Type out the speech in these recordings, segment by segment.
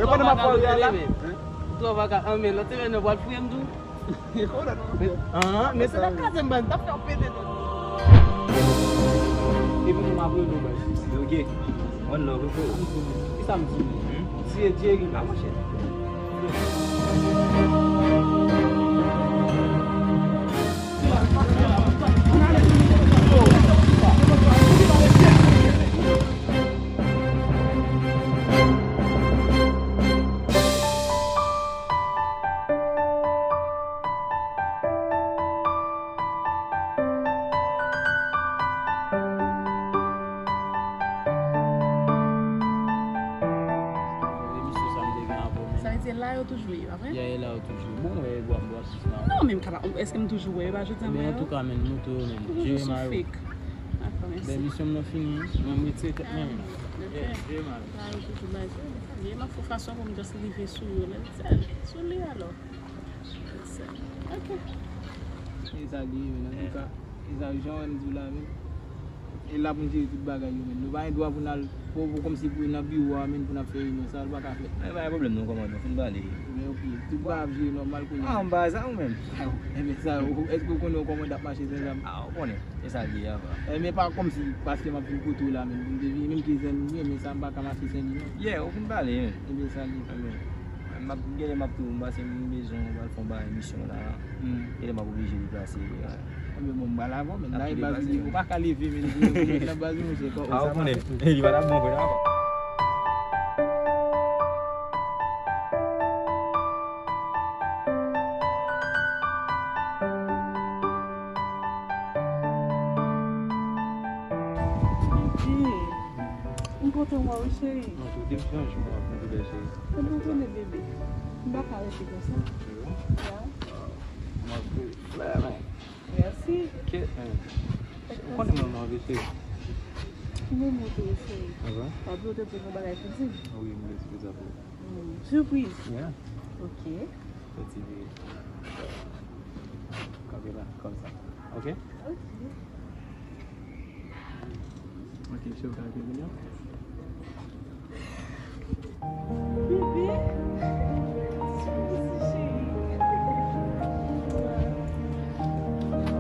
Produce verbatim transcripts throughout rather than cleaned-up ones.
Pandan m ap pale a la. Twò vagabon, men lòt semèn nan pral fouye m tou. Ah, men se nan kaze m ban, t ap fè w pete tèt. Epi nou m ap rele w, baz. Ok. One love, frè. Kisa m di? Hmm? Si e Jerry. Ah, monchè. Emisyon sa m te gen avè w, men. Sa vle di la yo toujou ye, pa vre? Ya, e la yo toujou. Bon, e bwa, bwa, sisman. Non, men m ka pa, èske m toujou wè yo, pa jodi a. Men antouka, men, nou tou, men. Toujou sou fake. Dakò, mèsi. Emisyon m nan fini, men m retire tèt mwen, men. Ah, ok. Yeah, yeah, man. La yo toujou bay, men sa vle, m ap fè fason pou m just rive sou yo, men sèl, sou li alò. Ok. E sa li ye, men, antouka, e sa jan w wè m di w la, men. E la pou n jere tout bagay yo, men. Nou pa gen dwa pou n al, pou, pou kòmsi pou nan biwo a, men, pou n ap fè reyinyon, sa, l pa ka fèt. Men pa gen pwoblèm, non, kòmandan, fin pale. Men, ok, tout bagay ap jere nòmal kounye a. Ah, m pa sa, ou menm. Enben, sa, ou, èske ou konnen yon kòmandan ap mache san zam? Ah, ou konnen. E sa l ye a, bra. Eh, men pa kòmsi, paske m ap vin kote w la, men, pou m te vini, menm ke zam li, men sa m pa ka mache san li, non. Yeah, ou fin pale, men. Enben, sa l ye. Enben, m ap, genlè m ap tou, m pase m bezwen, m pral fè yon bagay misyon la. Hmm. Genlè m ap oblije deplase, yeah. Enben, bon, m pral avè w, men, la, e baz li, ou pa ka leve, men, nan baz ou, monchè, kò, ah, ou konnen, li pa t ap bon, vre, dakò. Bebe, m kontan wè w, cheri. Mwen tou, depi jan jou mwen ap moutre, cheri. Mwen pa konnen, bebe. M pa ka rete konsa. Cheri? Ya. Mwen ap flè, men. Mèsi. Kèt, men. Ou konnen mwen, mwen anvi, cheri. Ki moman w te ye, cheri? Avan? Pa bliye w te pran yon bagay pou di m. Wi, mwen eksplize sa pou ou. Hmm, sipriz? Yeah. Ok. Fè ti vi. Kanpe la, kòm sa. Ok? Ok. Ok, cheri, ou ka rete kounye a? Bebe. Sipriz, cheri.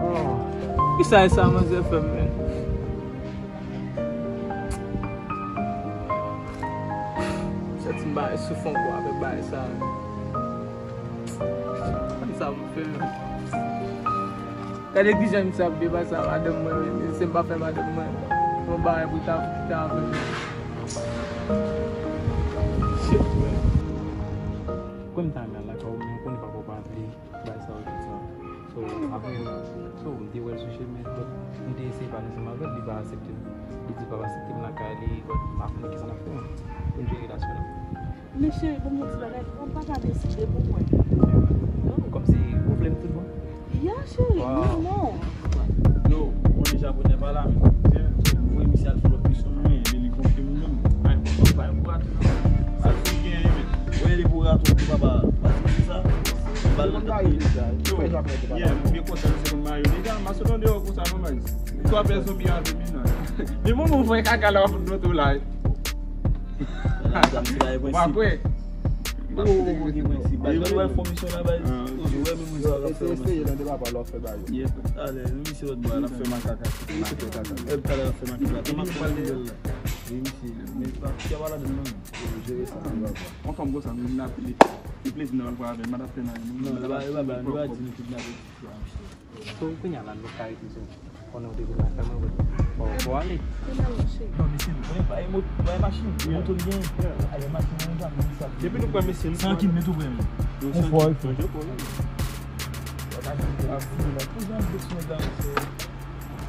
Oh. Kisa e sa, manzè fè m, men? Santi m bagay sou fon kou avèk bagay sa. Konn sa m fè. Gade kijan misye ap depase a madanm mwen, wi. Se m pa fè madanm mwen yon bagay pou ta, ta avè m. Shit, man. Kòm ta nan lakay ou, men konnen papa w pa vle. Bay sa yo tout sa. So, apre, so, m te wè l sou chemen, but m te eseye pale ansanm avè l, li pa aksepte m. Li di l p ap aksepte m lakay li, but m pa konnen kisa n ap fè pou n jere relasyon nan. Men cheri, ban m yon ti bagay, ou pa ka deside pou mwen. Non, kòmsi ou vle m tout bon. Ya, cheri, non, non. Yo, ou konnen japonè pa la, men. M voye misye al sou lòt misyon, men, men li konfime menm. Ay, pa yon kou atè nan. Sa ki genyen, men. Ou wè li pou raton pou papa, pa di sa. Bal nan tèt li. Yo, yeah, m byen kontan se konn mayo deja, m ap sot andeyò konsa non, baz. Li twa pè zonbi avè m, non. Men moman w fè kaka la, w ap fout loto la. Ou pa kwè? Ou gen prensip. Baz, ou wè fòmisyon la, baz. Ou wè menm mwen sa w ap fè. Eseye nan de papa l w ap fè ba yo. Yeah, talè, misye lòt bò a, l ap fè makak. Misye fè kaka. Èp talè l ap fè makak la. Kòman pral nouvèl la? Wi, misye, men pa, kè pa ladann non. Ou jere sa, se pa bon. Yon fanm konsa, m vin apele. Li plezi nan pral avè l, m ap fè nan. Non, li pa, li pa, li pa di nou kidnape. So, kounye a la, nou ka rete sou. Konnen w te vin lakay mwen, bon, bon, bon, ale. Non, mesye, nou konnen pa e mot-, pa e machin, e moto li genyen. Ale, machin nan yon zam, nou sa. Depi nou pran mesye, nou san kil, nou tou pran. Yon fò, yon fò. Ou jan de sou yon zam, mesye.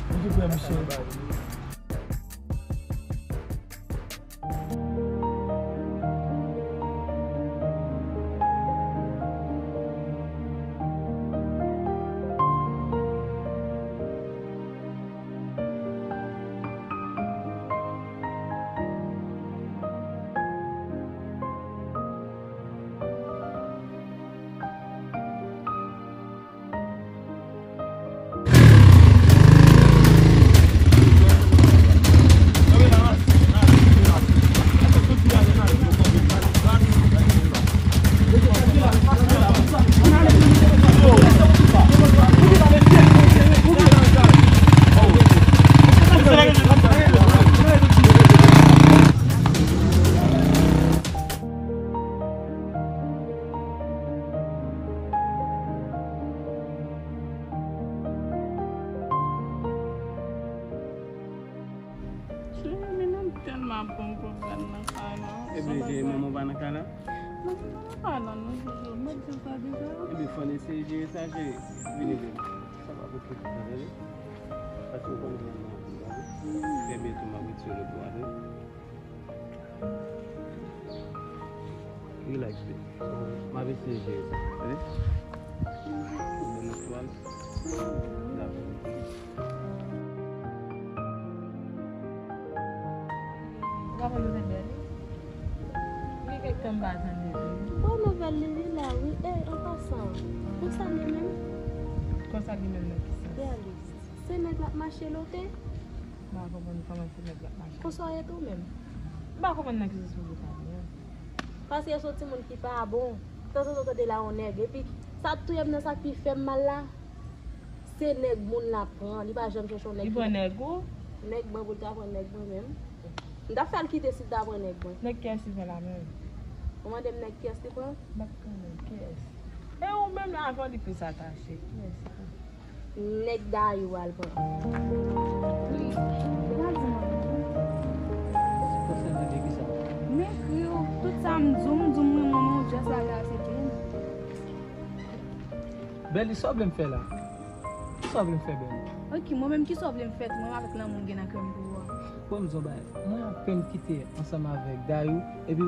Nou tou pran, mesye. Konn pwoblèm nan kay la. Ebyen, manman pa nan kay la? Manman pa nan kay la, non, Jojo. Mwen di sa deja. Ebyen, fò n eseye jere sa, jere. Vini, vini. Sa pa pou kite sa, tande? Paske w konnen manman an, tande? Trè byento, m ap retire l pou ale. Relax, baby. M ap eseye jere sa, tande? Ou bon, mwen twal. Dakò. Ou pa konn nouvèl Bèli? Li gen kèk tan m pa tande li. Bon nouvèl li, li la, wi. E, an pasan, konsa li menm? Konsa li menm nan ki sans? Bèli, se nèg l ap mache lote? M pa konprann kòman se nèg l ap mache. Konsa w ye tou menm? M pa konprann nan ki sans ou vle pale an. Paske se yon timoun ki pa bon. Tanzantan tande la yon nèg. Epi sa t touye m nan sa k pi fè m mal la. Se nèg moun l ap pran. Li pa janm chèche yon nèg. Li pran nèg ou? Nèg mwen pou l ta pran nèg mwen menm. M t ap fè l kite si l ta pran nèg mwen. Nèg kiyès li pran la menm? Ou mande m nèg kiyès li pran? M ap pran nèg kiyès? E ou menm la avan li plis atache. Kiyès li pran? Nèg Dayou al pran. Li, li pa di mwen. Konsènan de kisa? Men kri w, tout sa m di w, m di w m renmen w, men w just lage aksepte m. Bèli, sa w vle m fè la? Kisa w vle m fè, Bèli? Ok, mwen menm, kisa w vle m fè tou, menm avèk lanmou m gen nan kè m pou ou a? Bon, m di w bagay. Mwen apèn kite ansanm avèk Dayou, epi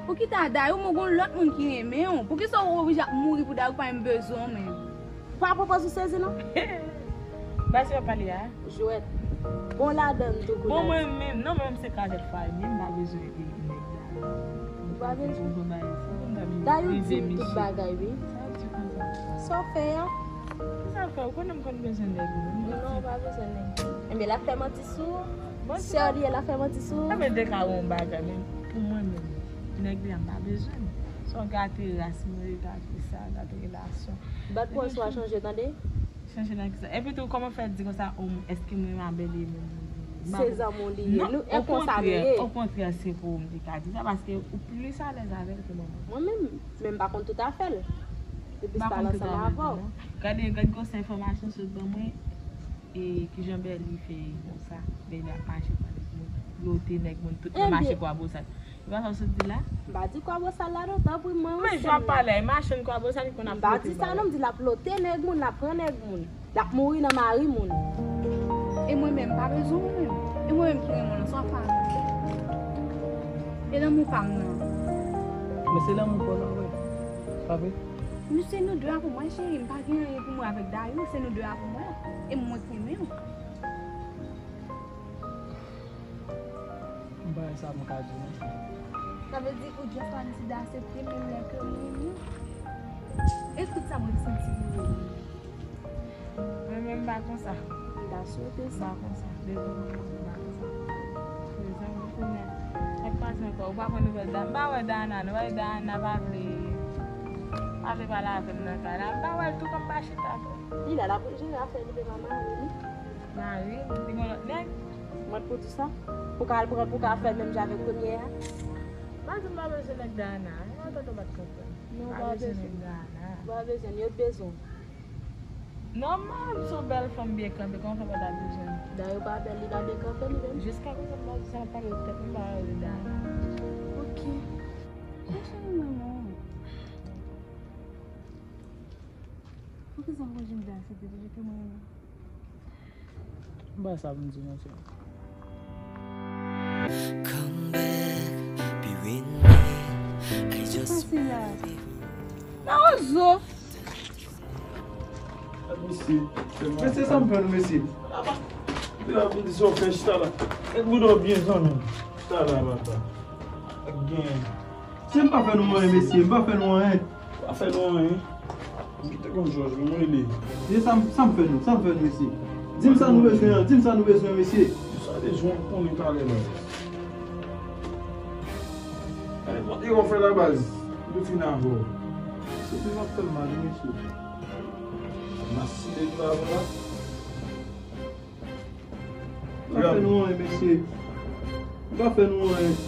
Ou kite a Dayou, men w gon lòt moun ki renmen w. Poukisa w oblije ap mouri pou Dayou, ou pa menm bezwen w menm? Pa pwopòz ou sezi non. Ba se pa pale a. Jwèt. Bon ladann tou kou. Bon mwen menm, non mwen menm se kazèk fay, men m pa bezwen nèg la. Ou pa bezwen. Dayou di tout bagay wi. Sa w fè a? Kisa l fè? Ou konnen m konn bezwen nèg wi. Non, ou pa bezwen nèg. Enben l ap fè manti sou ou. Sè li ye, l ap fè manti sou ou. Enben de ka yon bagay, men pou mwen menm, nèg li a m pa bezwen l. Se yon gate ras mwen ye, gate sa, gate relasyon. Bat pwòch ou a chanje tande. Chanje nan kisa? Epi tou kòman fè di konsa, o, èske mwen renmen Bèli menm? Se zanmi w li ye. Nou e konsa nou ye. Okontrè, okontrè se pou ou m te ka di sa, paske ou plis alèz avè l ke mwen menm. Mwen menm, men m pa konn tout afè l. Li plis pale ansanm avè w. Gade, gade konsa enfòmasyon sot ban mwen. E kijan Bèli fè konsa? Bèli ap mache pale pou lote nèg moun, tout nan mache Kwabosal. E pa sa w sot di la? M pa di Kwabosal la non, tanpri mwen. Men jan w ap pale a, e machann Kwabosal ki konn ap lote bagay. M pa di sa non, m di l ap lote nèg moun, l ap pran nèg moun. L ap mouri nan mari moun. E mwen menm, m pa bezwen w menm. E mwen menm ki renmen w lan, sa w ap pale? E lanmou pa m nan. Men se lanmou pa w la, wi. Pa vre? Nou se nou de a pou mwen, cheri. M pa gen anyen pou mwen avèk Dayou. Se nou de a pou mwen. E mwen ki renmen w. M pa wè sa m ka di non. Sa vle di ou just pa deside aksepte menm lè ke m renmen w. E tout sa mwen santi pou ou. Mwen menm m pa konsa. M ta swete sa. M pa konsa. Depi mwen menm m pa konsa. Mezanmi kounye a. Sa k pase ankò? Ou pa pran nouvèl Dayana? M pa wè Dayana non. Wè Dayana pa vle. Pa vle pale avè m nan kay la. M pa wè l tou kòm m pa chita tou. Li la, l ap jere afè li, li pa mari li. Mari m, li gon lòt nèg. Mwen pou di sa. Pou ka al pran, pou ka fè menm jan avèk premye a. Pa di m pa bezwen nèg Dayana. Mwen pa tande w pa t konprann. Non, pa bezwen nèg Dayana. Pa bezwen, yo bezwen. Nòmal, se yon bèl fanm byen kanpe, kòman fè pa ta bezwen? Dayou pa bèl, li pa byen kanpe, li menm. Jiska prezan, m pa di sa, m ap pale de tèt mwen, m pa pale de Dayana. Ok. Mwen cheri mwen, non. Poukisa m konn jwenn de aksepte depi ke mwen renmen? M pa sa pou m di non, sè. Come back, be with me. I just wanna be. Mawozo! Mesye, mesye, sa m fè nou, mesye? Depi w ap di sa w fè chita la. Ek bouda w byen zanmi. Chita la, papa. Ak gen. Se m pa fè nou anyen, mesye, m pa fè nou anyen. Pa fè nou anyen. M te konn Jòj, men mwen rele. Mesye, sa m, sa m fè nou, sa m fè nou, mesye? Di m sa nou bezwen an, di m sa nou bezwen, mesye. Sa bezwen konnen talè la. Nenpòt erè w fè la baz, nou fin avè w. Se pou m ap fè m mal, mesye. M ap simen nou la, la. M pa fè nou anyen, mesye. M pa fè nou anyen.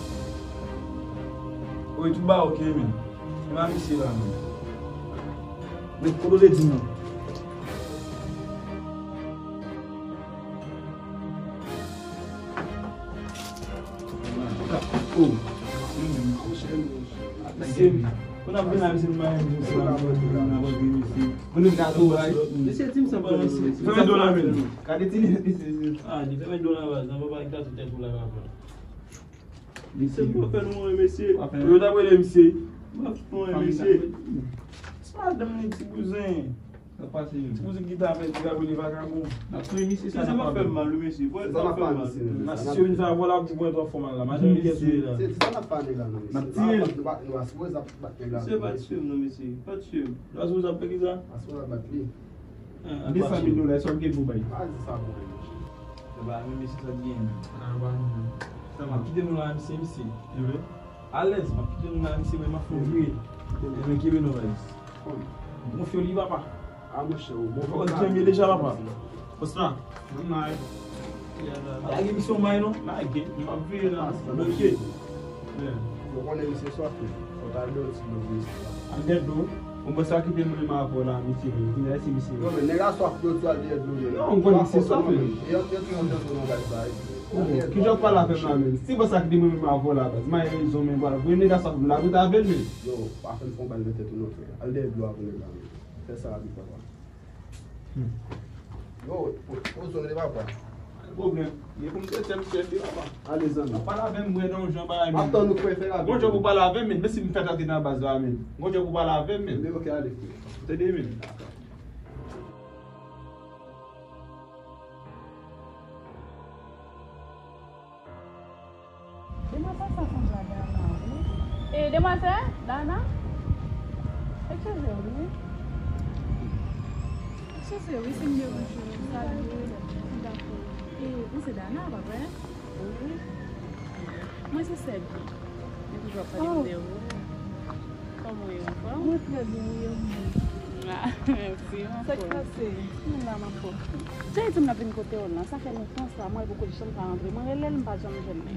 Wi, tout bagay ok, men. Se pa misye la, men. Men, kote w te di m nan? Oh. Misye, pou n ap vin la, misye, nou pa menm di misye la, nou ap antre, misye. Pou nou gato, bay. Misye, di m sa pou misye. Fèmen do la, men. Gade ti linèt misye, mesye. Ah, di fèmen do la, baz. Nan papa ki ta sou tèt ou la, papa. Misye, m pa fè nou anyen, mesye. Yo t ap rele misye. M pa fè nou anyen, mesye. Se madanm li, ti bouzen. Ti bouzen ki ta fè ti gabo li vakabon. N ap touye misye, sa n ap fè mal, wi, mesye. Sa n ap fè mal. Misye, misye, sa vòlè ap di mwen twò fò mal la. Madanm li, mesye. Se sa n ap pale la, non, mesye. N ap tiye l. Nou pa, nou pa sipoze ap bat nèg la. Misye pa t swiv, non, mesye. Pa t swiv. Nou pa sipoze ap fè kisa? Pa sipoze ap bat li. Desan mil dola, sa w gen pou bay? Pa di sa pou mwen, mesye. Yo ba, men mesye, sa t gen. Ah, ba, non. Sa m ap kite nou la, misye, misye. Alèz, m ap kite nou la, misye, men m ap fè yon vire. Ebyen, kenbe nou, guys. Gonfle li, papa. Ah, monchè, ou bon. Ou kenbe deja, papa. Posta. Mwen may. Lage misyon may, non? Lage. M ap vire la. Bloke. Ou konnen misye swaf, wi. Fò ta dòt si nou vle sa. Al dèyè dlo. Bon, mwen sa ki te menm avè w la, misye menm. Kounya se misye. Non, men nèg la swaf dlo tou, al dèyè dlo, men. Non, m konnen misye swaf, men. E yon tèt, yon tèt, yon bagay sa, e. Bon, ki jan w pale avè m la, men? Si bon sa ki te menm avè w la, baz. M a rezon, men, vwala. Voye nèg la swaf, m la goute avè l, men. Yo, pa fè m fè yon bal nan tèt ou, non, frè. Al dèyè dlo a pou nèg la, men. Fè sa rapid, papa. Yo, poze w rele papa. Pa gen pwoblèm. Gen pou m se chèf chèf yo, papa. Ale, zanmi. Pale avè m, mwen, nan yon jan bagay, men. Ap tann ou, frè, fè rapid. Gon jan pou pale avè m, men. Men si m fèt antre nan baz la, men. Gon jan pou pale avè m, men. Men, ok, ale, frè. Tande, men. Demwazèl sa sanble a Dana, wi. E, demwazèl, Dana? Eskize, wi. Eskize, wi, si m deranje w. Salye. Dakò. E, ou se Dana, pa vre? Wi. Mwen se sè l. Mwen toujou ap pale de ou. Kòman w ye, anfòm? Mwen trè byen, wi, e ou menm? Ah, mèsi, m anfòm. Sa k pase? Mwen la, m anfòm. Jay di m l ap vin kote w lan, sa fè lontan sa, mwen poko janm ka rantre. Mwen rele l, m pa janm jwenn li.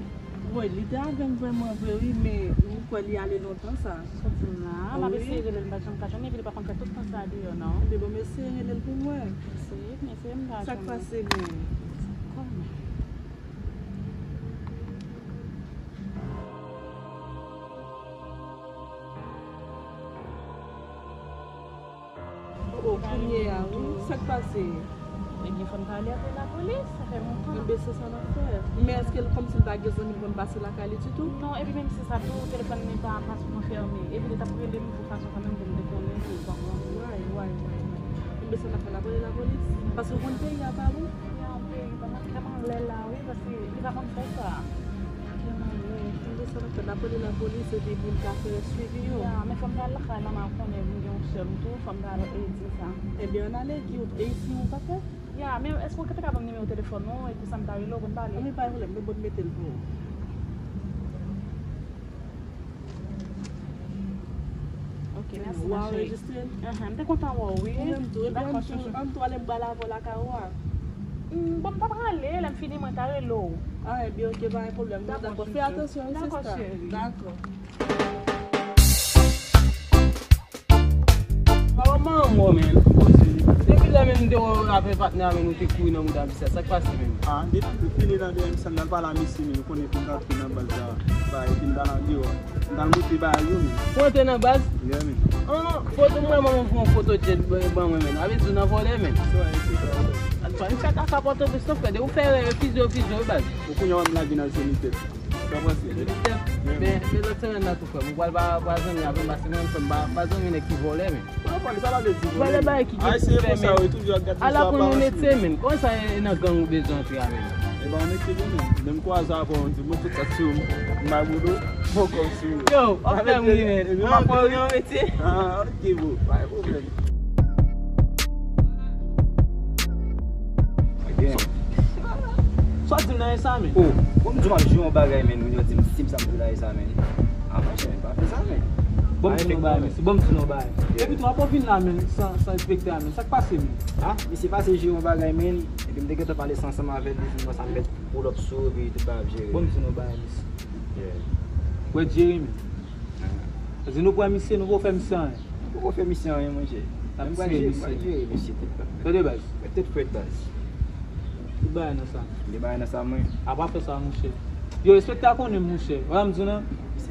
Woy, li te avè m vrèman vre, wi, men m kwè li ale lontan sa. Soti m la, m ap eseye rele l, m pa janm ka jwenn li, epi li pa konn fè tout tan sa deyò, non. Ebyen, bon, m eseye rele l pou mwen. Eseye, m eseye, m pa jwenn li. Sa k pase, men? Kòman? Oh, oh, kounye a, wi. Sa k pase? Ebyen, fò n ta ale apre lapolis, sa fè lontan. Enben, se sa n ap fè. Men èske l kòmsi l pa gen zanmi l konn pase lakay li ditou? Non, epi menm si sa tou, telefòn li pa, pa souvan fèmen. Epi li t ap rele m pou fason kanmenm pou m te konnen ke l pa pran. Way, way, way, way. Enben, sa n ap fè, n ap rele lapolis. Paske w konn peyi a pa bon. Peyi a yon peyi, pa nan kè m anlè la, wi, paske li pa konn fè sa. Kè m anlè. Enben, sa n ap fè, n ap rele lapolis epi pou l ka fè swivi yo. Ya, men fò m ta al lakay manman, ou konnen m gen yon sè m tou, fò m ta al, e, di sa. Ebyen, ann ale, Guy, e si ou pa fè? Ya, men èske w te ka ban m nimewo telefòn ou, epi sa m ta rele w pou n pale? Anben, pa gen pwoblèm, men bon, m mete l pou ou. Ok, mèsi, ma chérie. Ou anrejistre l? Ahan, m te kontan wè w, wi. Ou menm tou, epi ann tou, ann tou ale m pral avè w lakay ou a. Hmm, bon, m ta prale, lè m fini, mwen ta rele w. Ah, ebyen, ok, pa gen pwoblèm. Non, dakò, fè atansyon, wi, sista. Dakò, cheri. Dakò. Papa manman w, men. Depi lè menm m te wè w avè patnè a, men, ou te kouri nan mouda misye a. Sa k pase, men? Ah, depi m fini nan D M C, m t al pale a mesye, men, ou konnen pou m t antre nan baz la, bay, epi m t al andeyò. M t al montre bagay yo, men. Ou antre nan baz? Yeah, men. An, foto m wè manman fè yon foto jet ban, ban mwen, men. A vle di w nan vòlè, men. Sa w wè, se sa. Atò, m fè kaka Pòtoprens, non, frè. Depi w fè, e, fize, fize, wi, baz. Ou konnen w ap lage nan Zenith. Sa pase. Men, men lòt semèn nan tou, frè m, ou pral pa, pa zanmi avè m, paske mwen menm, frè m, pa, pa zanmi nèg ki vòlè, men. Vòlè bagay ki gen pou fè, men. Al aprann yon metye, men. Kòman sa e nan gang ou bezwen antre a, men? E pa yon metye, men. Menm kwaze avè w, di mwen tout sa sou m, m bay boudou, bon kòm sou ou. Yo, w ap fè m ri, men. M ap aprann yon metye. Ah, ok, bro. Pa gen pwoblèm. Sa w di m nan sa, men? Oh, bon, m di w m ap jwe yon bagay, men, moun yo di m si m sa m di la e sa, men. Ah, monchè, men, pa fè sa, men. Bon, m di nou bagay, men. Bon, m di nou bagay. Epi tou, apre w vin la, men, san, san respekte a, men. Sa k pase, men? Ah, misye pase jwe yon bagay, men. Epi m te gentan pale sa ansanm avè l, li di m konsa m mèt pull up sou ou, epi tout bagay ap jere. Bon, m di nou bagay, misye. Yeah. Ou wè jere, men. Paske nou pran misye, nou poko fè misye anyen. Nou poko fè misye anyen, monchè. N ap tiye misye. Tande, baz. Mwen tèt frèt, baz. Tout bagay nan sa. Tout bagay nan sa, mwen. Apa fè sa, monchè. Yo, enspektè a konnen m, monchè. Wè sa m di w lan?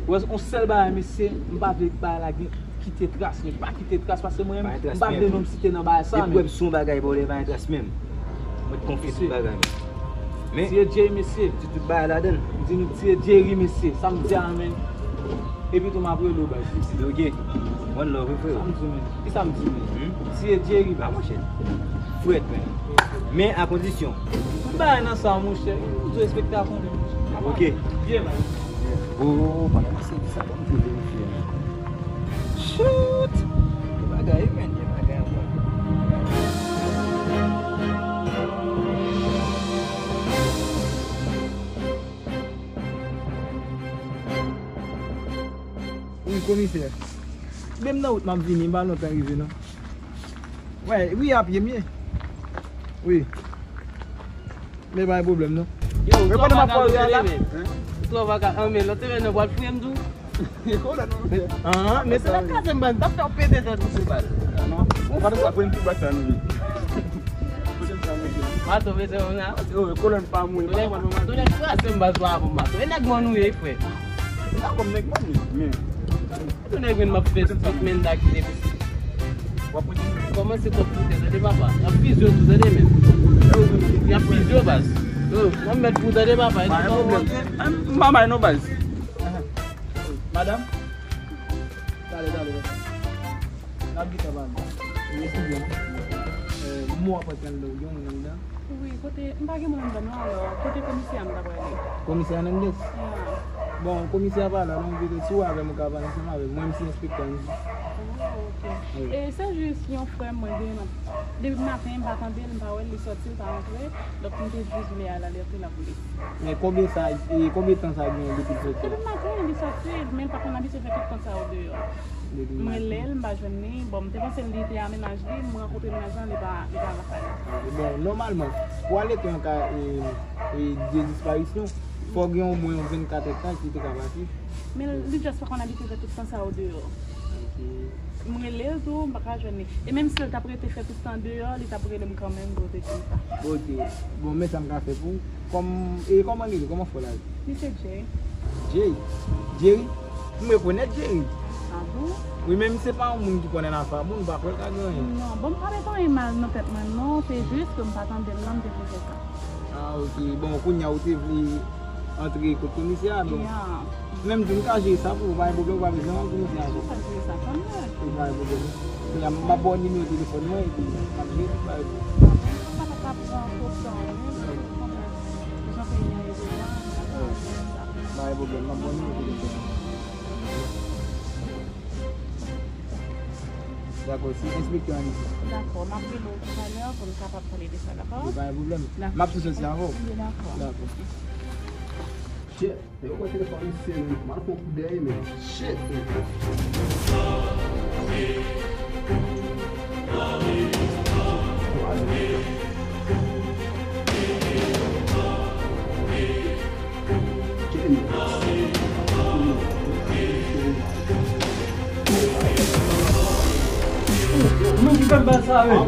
Wè, yon sèl bagay, mesye, m pa vle bagay la gen, kite tras, men pa kite tras, paske mwen menm, m pa vle non m site nan bagay sa, men. Depi w wè m sou yon bagay, ba w lè pa gen tras menm. Mwen konfye tout bagay, men. Men, tiye Jerry, mesye. M di tout bagay ladan l. M di nou tiye Jerry, mesye. Sa m di a, men. Epi tou, m ap rele w, baz. Ok. One love, wi, frero. Sa m di, men. Ki sa m di, men? Hmm? Tiye Jerry, baz. Ah, monchè. Frèt, men. Men a kondisyon. Tout bagay nan sa, monchè. M di w enspektè a konnen, monchè. Ok. Vye, baz. Oh, pandan m ap sezi sa, ban m tou verifye, men. Shoot! Gen bagay, men, gen bagay ankò. Wi, komisè. Menm nan wout m ap vini, m pa lontan rive, non. Wè, wi, apye m ye. Wi. Men pa gen pwoblèm, non. Yo, reponn m ap pale la. Twò vaka, an, men lòt semèn nan, w ap fouye m tou. Kolòn, non, mesye. Ah, men se la ka se m ban, t ap fè w pete tèt ou sou bal. Ah, non. Ou fou. Ou pa ta sa pran tout bak sa, non. Mato, mesye, ou nan. Yo, kolòn pa mouri. Tonèg, tonèg kraze m baz la pou mato. E nèg mòn ou ye, frè. Ou pa kòm nèg mòn, men. Tonèg, men m ap fè street men da ki depi. Kòmanse kòk pou tè, tande papa. Y ap fize w tou, tande men. Y ap fize w, baz. Yo, m ap mèt pou tande papa. Pa gen pwoblèm. M pa bay non, baz. Madanm? Tale, tale, tale. N ap gentan pale. Mèsi byen. Euh, mo ap antre anndan, ou gen moun anndan? Wi, kote, m pa gen moun anndan non, alò, kote komisè a m ta prale? Komisè Hernandez? Yeah. Bon, komisè a pa la non, petèt si w avè m, ou ka pale ansanm avè l. Mwen, m se enspektè, m di. Oh, ok. Wi. E se jis yon frè m mwen genyen nan, depi maten, m pa tande l, m pa wè l, li sòti, l pa rantre. Donk, m te jis vle al alète lapolis. Men konbyen sa, e konbyen tan sa genyen depi l sòti a? Depi maten, li sòti, men l pa konn abitye fè tout tan sa yo deyò. Depi maten. M rele l, m pa jwenn li. Bon, m te panse l te a mennaj li, m rankontre mennaj lan, li pa, li pa lakay li. Bon, nòmalman, pou alète yon ka, e, e, de disparisyon, fò gen omwen yon vennkat èdtan ki te ka pase. Men li just pa konn abitye fè tout tan sa yo deyò. Ok. M rele l tou, m pa ka jwenn li. E menm si l t ap rete fè tout tan deyò, li t ap rele m kanmenm pou l te di m sa. Ok. Bon, men sa m ka fè pou ou. Kòm, e kòman li rele? Kòman frè w la rele? Li se Jay. Jay? Jerry? M rekonèt Jerry. Ah bon? Wi, men se pa yon moun ki konnen afè moun, m pa kwè l ka gen anyen. Non, bon, m pa met anyen mal nan tèt mwen, non. Se jis ke m pa tande l lan, m te vle fè sa. Ah, ok. Bon, kounye a ou te vle antre kot komisè a, bon. Ya. Men m di m ka jere sa pou ou, pa gen pwoblèm, ou pa bezwen al komisè a, bon. Ou pa jere sa, tanmye. Wi, pa gen pwoblèm. Kounye a, m ap ba w nimewo telefòn mwen, epi m ap jere tout bagay pou ou. Sa pa ka pran twòp tan, non. Jan peyi a ye deja, m ap jere sa. Pa gen pwoblèm, m ap ba w nimewo telefòn mwen. Dakò, se enspektè an li se. Dakò, m ap rele w toutalè pou n kapab pale de sa, dakò? Ok, pa gen pwoblèm. Dakò. M ap tou soti avè w. Ok, dakò. Dakò. Shit, yo pran telefòn misye, men. M al fè yon kout dèyè, men. Shit, men. Mwen ki fè m bal sa, men.